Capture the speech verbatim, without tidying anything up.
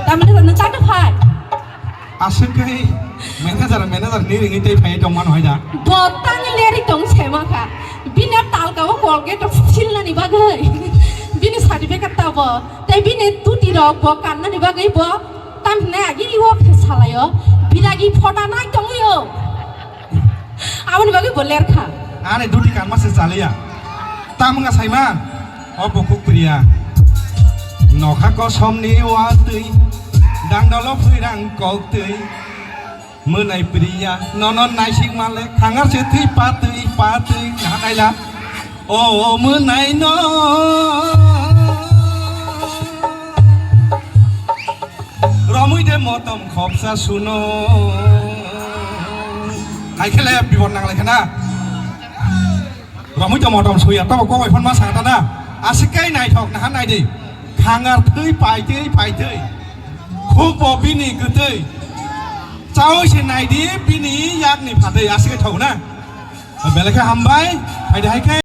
Tamni rano chato phai. Aswk khe manager, manager ni ringwi tei phai tong mano hai da. Bo tang leri tong sema kha. Bini talka o Colgate rok silnani bagwi. Bini certificate ta bo. Tei bini tuti rok bo kannani bagwi bo. Tam hinai agi iwo phe salayo. Biragi phota nai tongwi o. Aboni bagwi bo lerkha. Ani duty kanma se chaliya. Tam wngkha saima. O bukhuk priya. Nokha kosomni watwi. Dangdolo phwirang koktwi. Mwnai priya. Nono naisik male. Khangar se thwi patwi patwi. Naha naila. O mwnai no. Romwi de motom khopsa suno. Hai khe le bibor nang lai khana. Romwi to motom suya to ko bai phon ma sa ta na. Aswk kai naithok naha nai de. Khangar thwi paitwi paitwi. Khuk bo bini gwtwi. Chawi se nai di bini yakni phatwi aswk kai thok na. Belai khe hambai. Hai de hai khe.